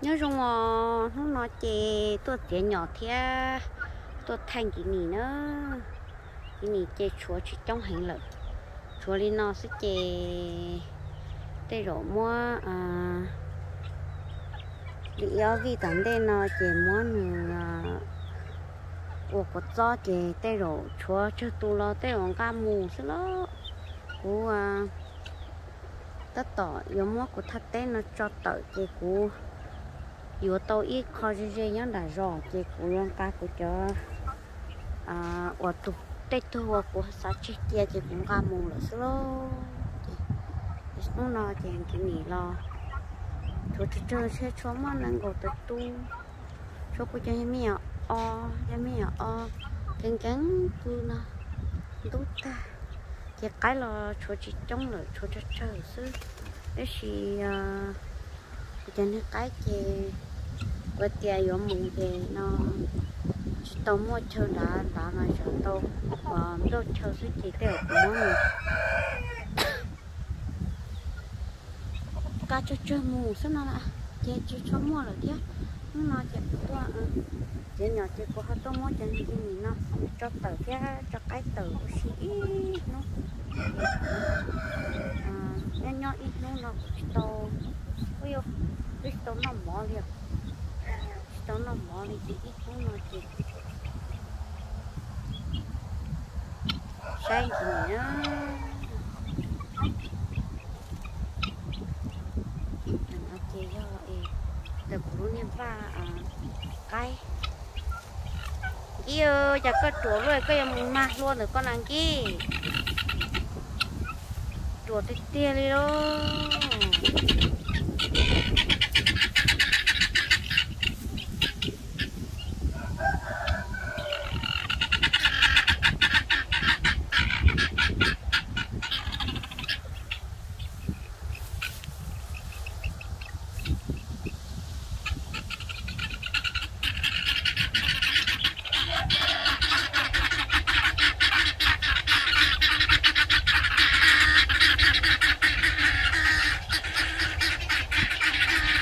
Nyob zoo os, hnub no ces tuaj txiav nyom thiab tuaj thaij kiv nim na. Kiv nim ces tshuav tsis coob heev lawm, tshuav li no xwb ces tej zaum muab li ob vij tom ntej no ces muab nws ua kuv txob ces tej zaum tshuav tsawg tus los tej zaum nqa mus xwb lauj. Kuv tab tom yuav muab kuv thaj teb no tso tawm ces kuv yuav tau ib qho ze ze nyob nram zos ces kuv yuav nqa kuv cov uas tus tej tug uas kuv xav tseg cia ces kuv nqa mus lawm xwb lauj. Ces hnub no ces kiv nim los tshuav tsawg tsawg, tshuav muaj nees nkaum tawm tus, tshuav kuv cov me nyuam o, cov me nyuam o nkees nkees kawg no ntub tag. Ces qaib los tshuav tsis coob lawm, tshuav tsawg tsawg xwb, tab sis kuv cov niag qaib ces kuv tias yuav mus ces no tsis tau muaj chaw nrad, nrad mas tsuas tau nplooj chaw xwb ces tej zaum kuv muab mus nqa tsawg tsawg mus xwb no las, ces tsis tshua muaj lawm thiab. Hnub no ces kuv tuaj txiav nyom ces kuv ho tuaj muab cov kiv nim no tso tawm thiab tso qaib tawm ua si ib hnub. Nyob nyob ib hnub no kuv tsis tau, kuv twb tsis tau noj mov li os, tsis tau noj mov li ces ib hnub no ces saib kiv nim na. Ces yog ntawm kuv lub niag vaj qaib. Nkib, cas koj ruam luaj, koj yuav mus mag hlua ntawm koj na Nkib? Ruam tiag tiag li lauj.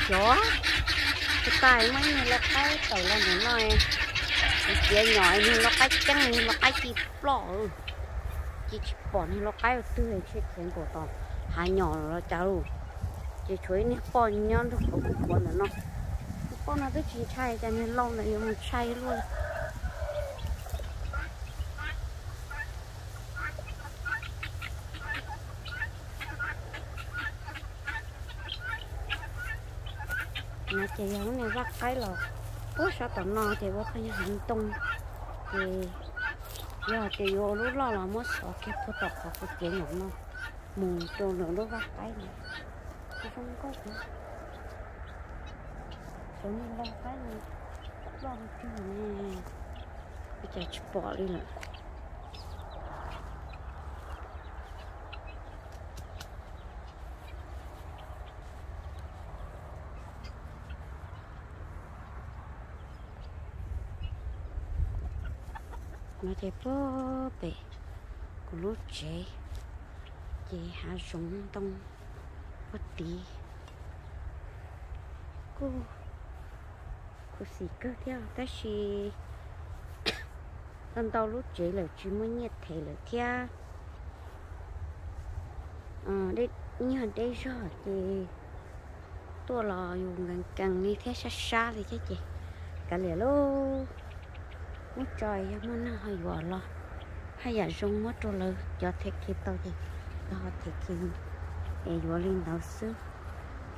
Xyov, tsis tas muaj ib niag lau qaib tawm los ntawm no, kuv txiav nyom niag lau qaib ceeb, niag lau qaib ci ploj, ci tsis pom niag lau qaib ua twg, ntshe khiav nkaum tom hav nyom los cas lauj. Ces tshuav ib niag poj nyob nrog qhov kuv qhuav ntawm no. Niag poj no twb tsis ntshai, cas niag lau ntawd yuav mus ntshai luaj li. No ces yog lub niag vaj qaib los puag sab tom no ces ua pheej yog hav ntoo. Ces yog hais tias yuav ua lub loj los muab xov kiag puag tom qhov kuv txiav nyom no mus rau ntawm lub vaj qaib no. Zoo nkauj heev. Xyov niag lau qaib no loj mus twg ne, ua cas tsis pom li lawm. No ces puag pem kuv lub tsev ces hav zoov ntoo puag tid. Kuj khuv xim kawg thiab tab sis ntau ntau lub tsev lawm tsis muaj nyiaj them lawm thiab. Ib nyuag deb zog ces tuaj los yus nkees nkees li thiab sab sab li thiab ces kav liam lauj. Muab tso yog muaj neeg ho yuav los haj yam zoo muab rau lawv cov them kiag tau ces lawv ho them kiag es yuav li ntawd xwb.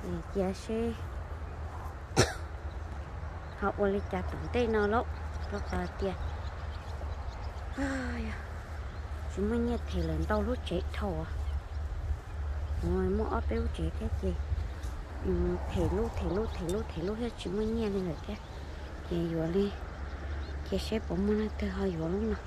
Es cia seb ho ua li cas tom ntej no lauj, rau qhov tias tsis muaj nyiaj them lawm ntau lub tsev dhau. Muaj ob peb lub tsev thiab ces them lub them lub them lub them lub thiab tsis muaj nyiaj li lawm thiab. Ces yuav li, cia seb puas muaj leej twg ho yuav lub no.